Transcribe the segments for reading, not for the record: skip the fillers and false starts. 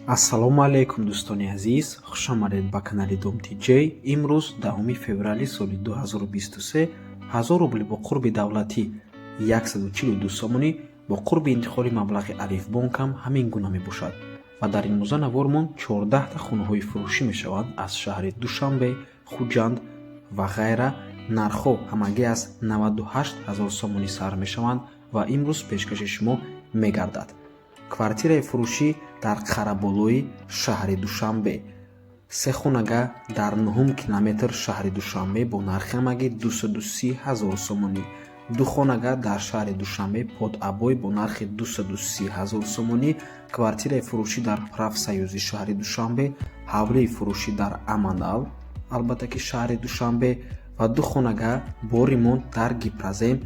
Ассалому алайкум, дӯстони азиз, хушомадед ба канали Дом Тиҷей. Имрӯз 10 феврали соли 2023, 1000 рубли бо қурби давлатӣ 142 сомонӣ, бо қурби интиқоли маблағи Алифбонк ҳам ҳамин гуна мебошад. Ва дар имрӯза навормон 14та хонаҳои фурӯшӣ мешаванд аз шаҳри Душанбе, Хуҷанд ва ғайра. Нархҳо ҳамагӣ аз 98 ҳазор сомонӣ сар мешаванд ва имрӯз пешкаши шумо мегардад. Квартираи фурӯшӣ дар Қараболои шаҳри Душанбе, се хонага дар нуҳум километр шаҳри Душанбе бо нархи ҳамагӣ 230 ҳазор сомонӣ, ду хонага дар шаҳри Душанбе под обой бо нархи 230 ҳазор сомонӣ, квартираи фурӯшӣ дар Профсоюзи шаҳри Душанбе, ҳавлии фурӯшӣ дар Аманал, албатта ки шаҳри Душанбе, ва ду хонага бо ремонт дар Гипрозем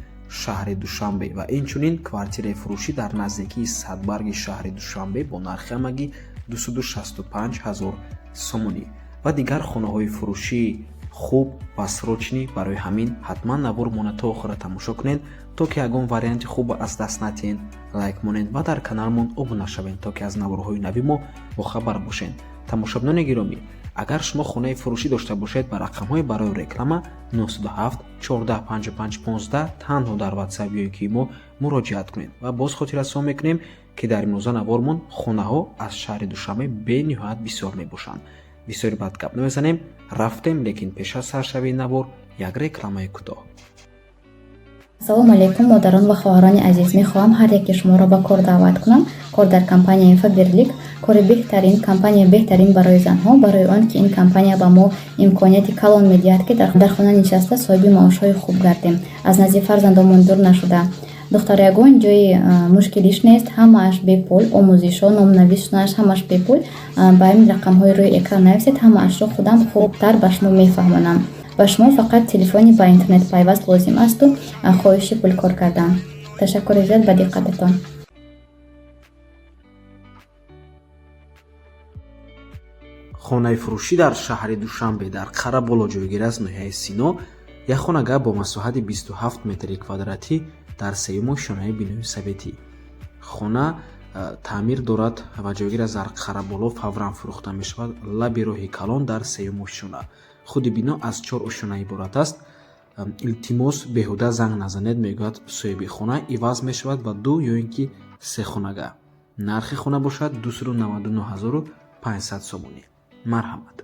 шаҳри Душанбе ва инчунин квартираи фурӯшӣ дар наздикии Садбарги шаҳри Душанбе бо нархи ҳамагӣ 265 ҳазор сомонӣ ва дигар хонаҳои фурӯшии хуб ва срочный. Барои ҳамин ҳатман навормона то охира тамошо кунед, то ки ягон варианти хуб аз даст натиҳед. Лайк монед ва дар каналмон обуна шавед, то ки аз наворҳои нави мо бохабар бошед. Тамошобинони гиромӣ, агар шумо хонаи фурӯшӣ дошта бошед, ба рақамҳои барои реклама 907 14 55 15 танҳо дар WhatsApp ё ки мо муроҷиат кунед. Ва боз хотиррасон мекунем, ки дар имрӯза навормон хонаҳо аз шаҳри Душанбе бениҳоят бисёр мебошанд. Бисёри бад гап намезанем, рафтем, лекин пеш аз саршавии навор як рекламаи кӯтоҳ. Ассалому алайкум, модарон ва хоҳарони азиз! Мехоҳам ҳар яке шуморо ба кор даъват кунам. Кор дар компанияи Фаберлик, кори беҳтарин, компания беҳтарин барои занҳо, барои он ки ин компания ба мо имконияти калон медиҳад, ки дар хона нишаста соҳиби маошҳои хуб гардем, аз назди фарзандомон дур нашуда. Духтар, ягон ҷои мушкилиш нест, ҳамааш бепул, омӯзишҳо, номнависшунаш ҳамааш бепул. Ба ин рақамҳои рӯи экран нависед, ҳамаашро худам хубтар ба шумо мефаҳмонам. Ба шумо фақат телефони ба интернет пайваст лозим асту хоҳиши пулкор кардан. Ташаккури зиёд ба диққататон. Хонаи фурӯшӣ дар шаҳри Душанбе, дар Қараболо ҷойгир аст, ноҳияи Сино. Як хонага бо масоҳати 27 метри квадратӣ дар сеюм ошёнаи бинои советӣ. Хона таъмир дорад ва ҷойгир аст дар Қараболо, фавран фурӯхта мешавад, лаби роҳи калон, дар сеюм ошёна. Худи бино аз чор ошёна иборат аст. Илтимос, беҳуда занг назанед, мегӯяд соҳиби хона. Иваз мешавад ба ду ё ин ки се хонага. Нархи хона бошад 299 500 сомонӣ. Марҳамат.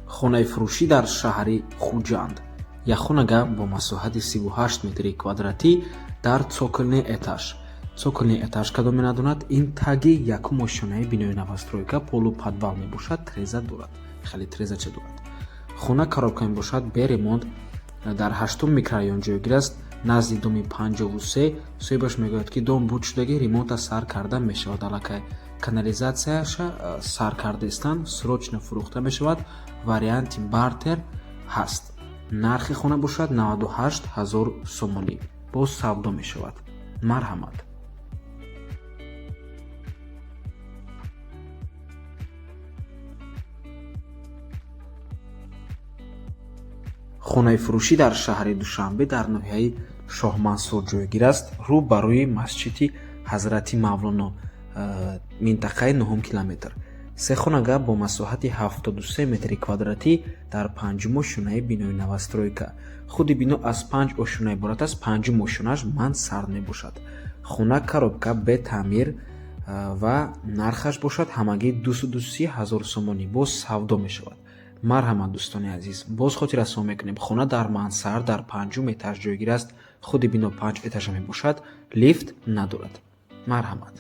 Хонаи фурӯшӣ дар шаҳри Хуҷанд, як хонага бо масоҳати 38 метри квадратӣ дар цокольный этаж. Цокольный этаж кадоме надонад, ин таги якум ошёнаи бинои новостройка, полуподвал мебошад, треза дорад, хеле трезача дорад. Хона коробка мебошад, бе ремонт, дар ҳаштум микрорайон ҷойгир аст, назди доми 53. Соҳибаш мегӯяд, ки дом буд шудагӣ, ремонта сар карда мешавад, аллакай канализатсияша сар кардаистанд. Срочно фурӯхта мешавад, варианти бартер ҳаст. Нархи хона бошад 98 ҳазор сомонӣ, боз савдо мешавад. Марҳамат. Хонаи фурӯшӣ дар шаҳри Душанбе, дар ноҳияи Шоҳмансур ҷойгир аст, рӯ ба рӯи масҷиди Ҳазрати Мавлоно, минтақаи нуҳум километр. Се хонага бо масоҳати 73 метри квадратӣ дар панҷум ошёнаи бинои новостройка. Худи бино аз панҷ ошёна иборат аст, панҷум ошёнааш мансард мебошад. Хона коробка, бетаъмир ва нархаш бошад ҳамагӣ 230 ҳазор сомонӣ, боз савдо мешавад. Марҳамат, дӯстони азиз. Боз хотиррасон мекунем, хона дар мансард, дар панҷум этаж ҷойгир аст. Худи бино панҷ этажа мебошад, лифт надорад. Марҳамат.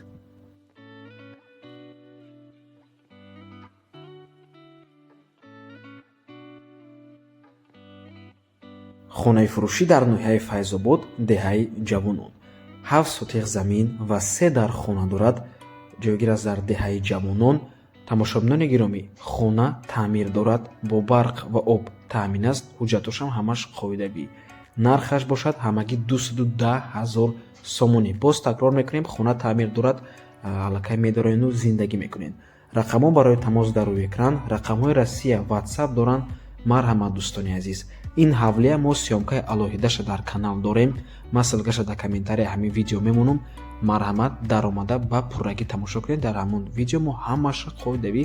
Хонаи фурӯшӣ дар ноҳияи Файзобод, деҳаи Ҷавонон, 7 сотих замин ва се дар хона дорад, ҷойгир аст дар деҳаи Ҷавонон. Тамошобинони гиромӣ, хона таъмир дорад, бо барқ ва об таъмин аст, ҳуҷҷатошам ҳамаш қоидавӣ. Нархаш бошад ҳамагӣ 210 ҳазор сомонӣ. Боз такрор мекунем, хона таъмир дорад, аллакай медароену зиндагӣ мекунед. Рақамҳо барои тамос дар рӯи экран, рақамҳои Россия, WhatsApp доранд. Марҳамат, дӯстони азиз, ин ҳавлия мо съёмкаи алоҳидаша дар канал дорем. Ман ссылкаша дар комментария ҳамин видео мемонам. Марҳамат, даромада ба пуррагӣ тамошо кунед. Дар ҳамон видео мо ҳамаша қоидавӣ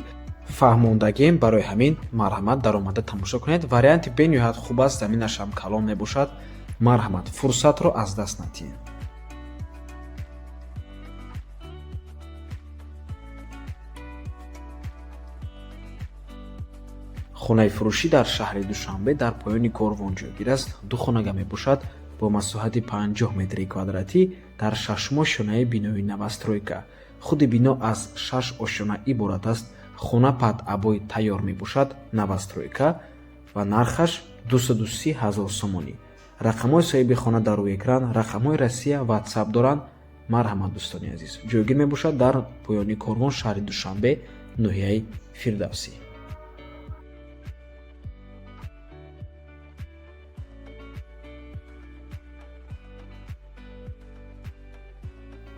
фаҳмондагем. Барои ҳамин марҳамат, даромада тамошо кунед. Варианти бениҳоят хуб аст, заминашам калон мебошад. Марҳамат, фурсатро аз даст надиҳед. Хонаи фурӯшӣ дар шаҳри Душанбе дар поёни корвон ҷойгир аст. Ду хонага мебошад бо масоҳати 50 метри квадратӣ дар шашум ошёнаи бинои новостройка. Худи бино аз шаш ошёна иборат аст. Хона под обои тайёр мебошад, новостройка, ва нархаш 230 ҳазор сомонӣ. Рақамҳои соҳиби хона дар рӯи экран, рақамҳои Россия, Ватсап доранд. Марҳамат, дӯстони азиз, ҷойгир мебошад дар поёни корвон, шаҳри Душанбе, ноҳияи Фирдавсӣ.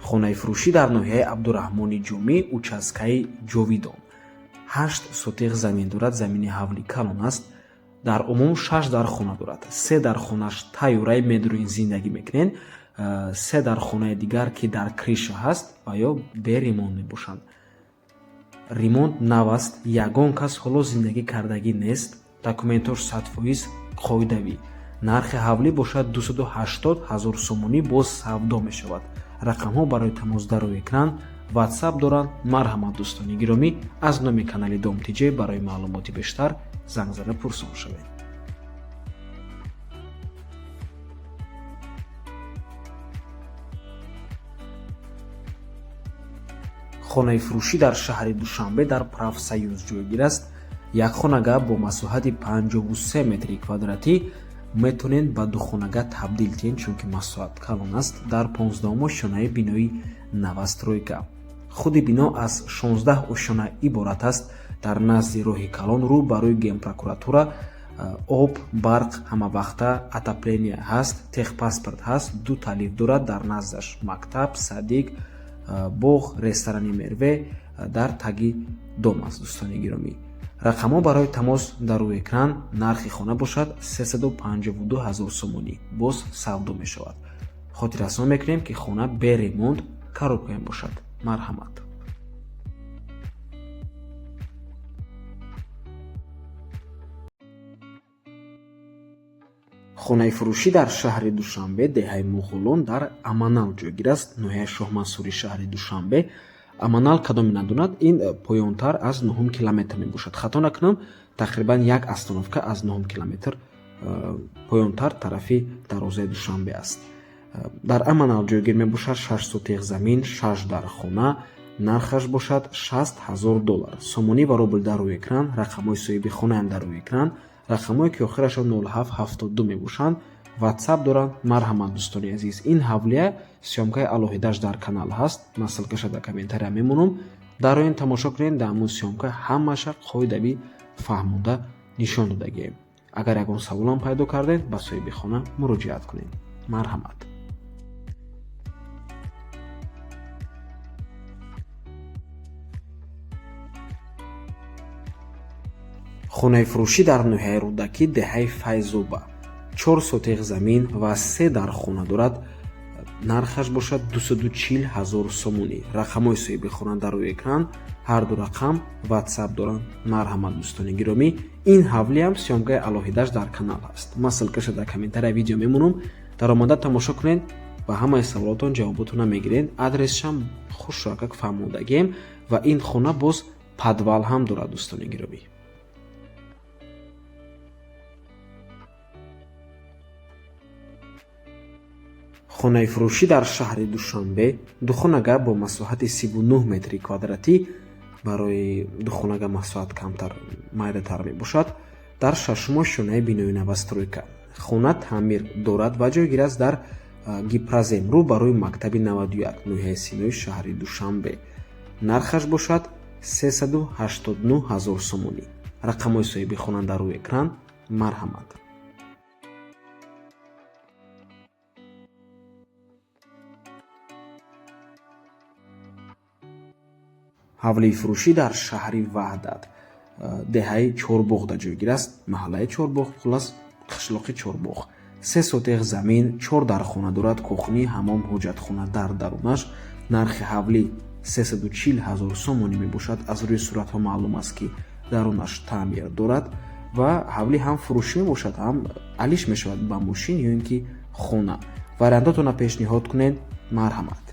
Хонаи фурӯшӣ дар ноҳияи Абдураҳмони Ҷомӣ, участкаи Ҷовидон, 8 сотиқ замин дорад. Замини ҳавли калон аст. Дар умум шаш дар хона дорад. Се дар хонаш тайёраи медурин зиндагӣ мекунед, се дар хонаи дигар, ки дар крыша ҳаст ва ё бе ремонт мебошанд. Ремонт нав аст, ягон кас ҳоло зиндагӣ кардагӣ нест. Документош 100% қоидавӣ. Нархи ҳавлӣ бошад 280 ҳазор сомонӣ, боз савдо мешавад. Рақамҳо барои тамос дар рӯи экран, Ватсап доранд. Марҳамат, дӯстони гиромӣ, аз номи канали Дом Тҷ барои маълумоти бештар занг зада пурсон шавед. Хонаи фурӯшӣ дар шаҳри Душанбе дар Профсоюз ҷойгир аст. Як хонага бо масоҳати 53 метри квадратӣ, метавонед ба духонага табдил диҳед, чунки масоҳат калон аст. Дар 15-ум ошёнаи бинои новостройка. Худи бино аз 16 ошёна иборат аст. Дар назди роҳи калон, рӯ ба рӯи генпрокуратура. Об, барқ ҳамавақта, отопление ҳаст, техпаспорт ҳаст, ду та лифт дорад. Дар наздаш мактаб, садик, боғ, ресторани Мерве дар таги дом аст. Дӯстони гиромӣ, рақамҳо барои тамос дар рӯи экран. Нархи хона бошад 352 ҳазор сомонӣ, боз савдо мешавад. Хотиррасон мекунем, ки хона бе ремонт, коробка мебошад. Марҳамат. Хонаи фурӯшӣ дар шаҳри Душанбе, деҳаи Муғулон, дар Аманал ҷойгир аст, ноҳияи Шоҳмансури шаҳри Душанбе. Аманал кадоме надонад, ин поёнтар аз нуҳум километр мебошад. Хато накунам, тақрибан як остановка аз нуҳум километр поёнтар, тарафи дарвозаи Душанбе аст. Дар Аманал ҷойгир мебошад. 6 сотиқ замин, шаш дар хона, нархаш бошад 60 ҳазор доллар. Сомонӣ ва рубл дар рӯи экран, рақамҳои соҳиби хонаам дар рӯи экран, рақамҳое ки охирашон 0772 мебошанд, Ватсап доранд. Марҳамат, дӯстони азиз, ин ҳавлия съёмкаи алоҳидааш дар канал ҳаст. Ман ссылкаша дар комментария мемонам, дароен тамошо кунед. Дар ҳамун съёмка ҳамаша қоидавӣ фаҳмонда нишон додагием. Агар ягон саволам пайдо кардед, ба соҳиби хона муроҷиат кунед. Марҳамат. Хонаи фурӯшӣ дар ноҳияи Рӯдакӣ, деҳаи Файзоба, 4 сотиқ замин ва се дар хона дорад. Нархаш бошад 240 ҳазор сомонӣ. Рақамҳои соҳиби хона дар рӯи экран, ҳарду рақам Ватсап доранд. Марҳамат, дӯстони гиромӣ, ин ҳавлиам съёмкаи алоҳидааш дар канал ҳаст. Ман ссылкаша дар комментария видео мемонам, даромада тамошо кунед ва ҳамаи саволотон ҷавоботона мегиред. Адресшам хушракак фаҳмодагием ва ин хона боз подвал ҳам дорад, дӯстони гиромӣ. Хонаи фурӯшӣ дар шаҳри Душанбе, духонага бо масоҳати 39 метри квадратӣ. Барои духонага масоҳат камтар, майдатар мебошад. Дар шашум ошёнаи бинои новостройка. Хона таъмир дорад ва ҷойгир аст дар Гипрозем, рӯ ба рӯи мактаби 91, ноҳияи Синои шаҳри Душанбе. Нархаш бошад 389 ҳазор сомонӣ. Рақамҳои соҳиби хона дар рӯи экран. Марҳамат. Ҳавлии фурӯшӣ дар шаҳри Ваҳдат. Деҳаи Чорбоғ дар ҷойгир аст, маҳаллаи Чорбоғ, хуллас қишлоқи Чорбоғ. 3 сотех замин, 4 дархона дорад, кухни, ҳамом, ҳоҷатхона дар дарунаш. Нархи ҳавлӣ 340 ҳазор сомонӣ мебошад. Аз рӯи суратҳо маълум аст, ки дарунаш таъмир дорад ва ҳавлӣ ҳам фурӯшӣ мебошад, ҳам алиш мешавад ба мошин ё ин ки хона. Вариантотонро пешниҳод кунед, марҳамат.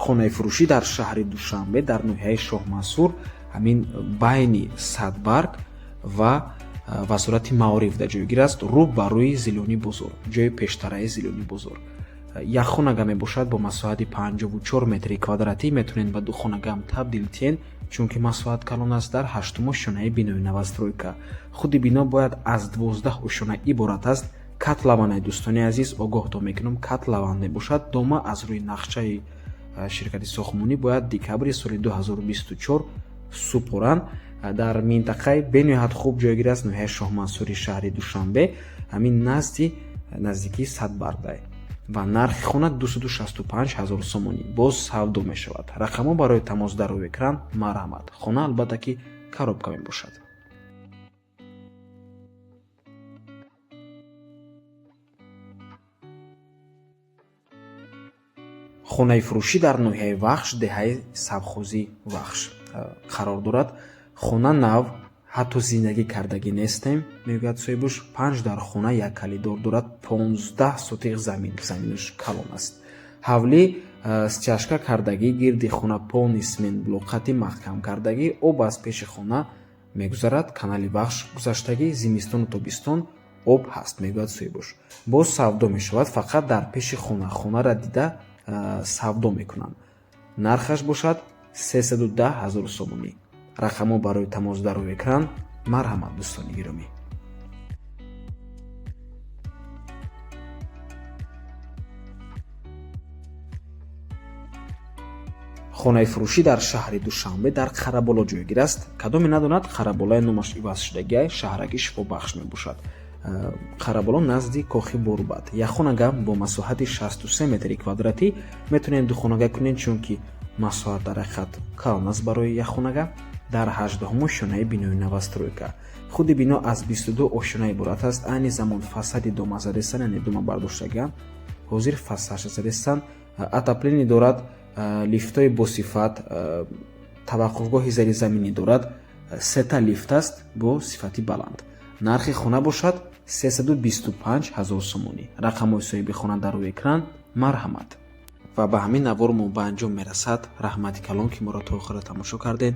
Хонаи фурӯшӣ дар шаҳри Душанбе, дар ноҳияи Шоҳмансур, ҳамин байни Садбарг ва Вазорати маориф дар ҷойгир аст, рӯ ба рӯи Зилёни бозор, ҷои пештараи Зилёни бозор. Як хонага мебошад бо масоҳати 54 метри квадратӣ. Метавонед ба ду хонагаам табдил диҳед, чунки масоҳат калон аст. Дар ҳаштум ошёнаи бинои новостройка. Худи бино бояд аз 12 ошёна иборат аст. Котлованаи, дӯстони азиз, огоҳтон мекунам, котлован мебошад. Дома аз рӯи нақшаи ширкати сохтмонӣ бояд декабри соли 2024 супоранд. Дар минтақаи бениҳоят хуб ҷойгир аст, ноҳияи Шоҳмансури шаҳри Душанбе, ҳамин назди наздикии Садбаргдай, ва нархи хона 265 ҳазор сомонӣ, боз савдо мешавад. Рақамҳо барои тамос дар рӯи экран, марҳамат. Хона албатта ки коробка мебошад. Хонаи фурӯшӣ дар ноҳияи Вахш, деҳаи Савхозии Вахш қарор дорад. Хона нав, ҳатто зиндагӣ кардагӣ нестем, мегӯяд соҳибуш. 5 дар хона, як калидор дорад, 15 сотиқ замин, заминаш калон аст. Ҳавлӣ стяжка кардагӣ, гирди хона полный смен блоқати маҳкам кардагӣ, об аз пеши хона мегузарад, канали Вахш гузаштагӣ, зимистону тобистон об ҳаст, мегӯяд соҳибуш. Боз савдо мешавад, фақат дар пеши хона, хонаро дида савдо мекунанд. Нархаш бошад 310 ҳазор сомонӣ. Рақамҳо барои тамос дар рӯи экран, марҳамат, дӯстони гиромӣ. Хонаи фурӯшӣ дар шаҳри Душанбе, дар Қараболо ҷойгир аст. Кадоме надонад, Қараболаи номаш иваз шудагиай, шаҳраки Шифобахш мебошад. Қараболо назди Кохи Борбад. Як хонага бо масоҳати 63 метри квадратӣ. Метавонед духонага кунед, чунки масоҳат дар ҳақиқат калон аст барои як хонага. Дар ҳаждаҳум ошёнаи бинои новостройка. Худи бино аз 22 ошёна иборат аст. Айни замон фасади дома задестан, яъне дома бардоштагианд, ҳозир фасадша задестан. Отопление дорад, лифтҳои босифат, таваққуфгоҳи зеризаминӣ дорад, сета лифт аст бо сифати баланд. Нархи хона бошад 325 ҳазор сомонӣ. Рақамҳои соҳиби хона дар рӯи экран, марҳамат. Ва ба ҳамин навор мо ба анҷом мерасад. Раҳмати калон, ки моро то охира тамошо кардед.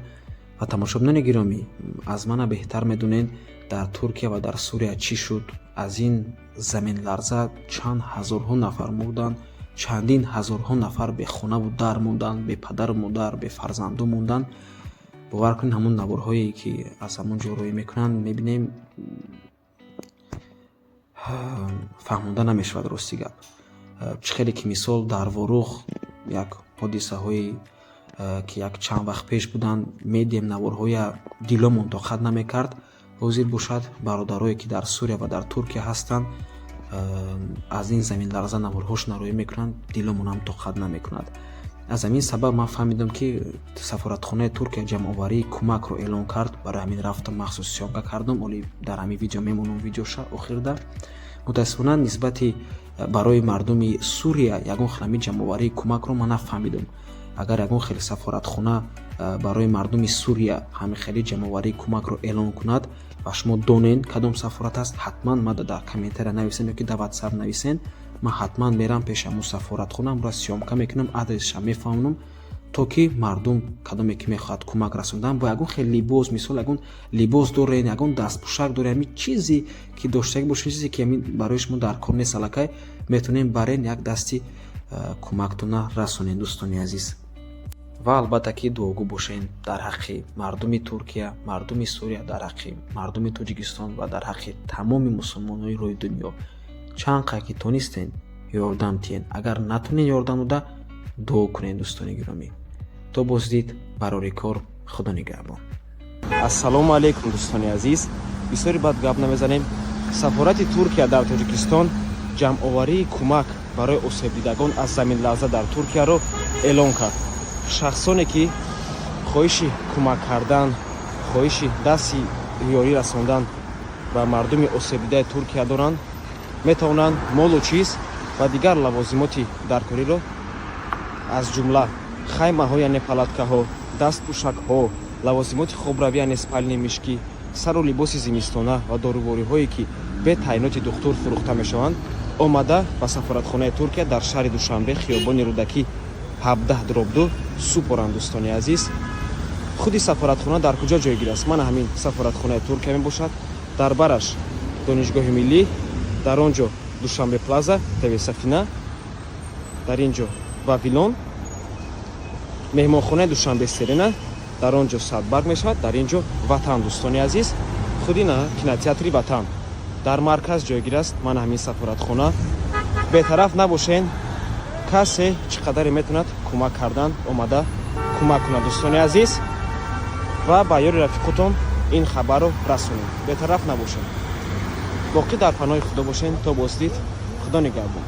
Ва тамошобинони гиромӣ, аз мана беҳтар медонед, дар Туркия ва дар Сурия чӣ шуд. Аз ин заминларза чанд ҳазорҳо нафар мурданд, чандин ҳазорҳо нафар бехонаву дар монданд, бепадару модар, бефарзанду монданд. Бовар кунед, ҳамон наворҳое ки аз ҳамон ҷо рӯй мекунанд, мебинем, фаҳмонда намешавад, рости гап. Чӣ хеле ки мисол дар Ворух як ҳодисаҳое ки як чанд вақт пеш буданд, медиҳем наворҳоя, диломон тоқат намекард. Ҳозир бошад, бародарое ки дар Сурия ва дар Туркия ҳастанд, аз ин заминларза наворҳошона рӯй мекунанд, диломонам тоқат намекунад. Аз ҳамин сабаб ман фаҳмидам, ки сафоратхонаи Туркия ҷамъоварии кӯмакро эълон кард. Барои ҳамин рафтам, махсус съёмка кардам. Оли дар ҳамин видео мемонам, видеоша охирда. Мутаассифона, нисбати барои мардуми Сурия ягон хел ҳамин ҷамъоварии кӯмакро ман нафаҳмидам. Агар ягон хел сафоратхона барои мардуми Сурия ҳамин хели ҷамъоварии кӯмакро эълон кунад ва шумо донед кадом сафорат аст, ҳатман мада дар комментария нависен ё ки дар Ватсап нависен. Ман ҳатман мерам пеши ҳамун сафоратхона, амро съёмка мекунам, адресша мефаҳмонам, то ки мардум кадоме ки мехоҳад кӯмак расондан бо ягон хел либос, мисол, ягон либос дорен, ягон дастпӯшак дорен, ҳамин чизе ки доштагӣ бошед, чизе ки ҳамин барои шумо дар кор нест, аллакай метавонем барен, як дасти кӯмактона расонем, дӯстони азиз. Ва албатта ки дуогӯ бошен дар ҳаққи мардуми Туркия, мардуми Сурия, дар ҳаққи мардуми Тоҷикистон ва дар ҳаққи тамоми мусулмонои рӯи дунё. Чанд қадр ки тонистен, ёрдам диҳен. Агар натонен ёрдам дода, дуо кунед, дӯстони гиромӣ. То боздид, барори кор, Худо нигаҳбон. Ассалому алайкум, дӯстони азиз. Бисёри бад гап намезанем. Сафорати Туркия дар Тоҷикистон ҷамъоварии кӯмак Барои осебдидагон аз заминларза дар Туркияро эълон кард. Шахсоне, ки хоҳиши кӯмак кардан, хоҳиши дасти ёрӣ расондан ба мардуми осебдидаи Туркия доранд, метавонанд молу чиз ва дигар лавозимоти даркориро, аз ҷумла хаймаҳо, яъне палаткаҳо, дастпӯшакҳо, лавозимоти хобравӣ, яъне спальные мешки, сару либоси зимистона ва дорувориҳое, ки бе таъйиноти духтур фурӯхта мешаванд, омада ба сафоратхонаи Туркия дар шаҳри Душанбе, хиёбони Рӯдакӣ, 17/2 супоранд. Дӯстони азиз, худи сафоратхона дар куҷо ҷойгир аст? Мана ҳамин сафоратхонаи Туркия мебошад. Дар бараш Донишгоҳи миллӣ, дар он ҷо Душанбе Плаза, ТВ Сафина, дар ин ҷо Вавилон, меҳмонхонаи Душанбе Серена, дар он ҷо Садбарг мешавад, дар ин ҷо Ватан. Дӯстони азиз, худи на кинотеатри Ватан дар марказ ҷойгир аст мана ҳамин сафоратхона. Бетараф набошен. Касе чӣ қадаре метавонад кӯмак кардан, омада кӯмак кунад, дӯстони азиз, ва ба ёри рафиқотон ин хабарро расонед. Бетараф набошед. Боқӣ дар паноҳи Худо бошен. То боздид, Худо нигаҳбон.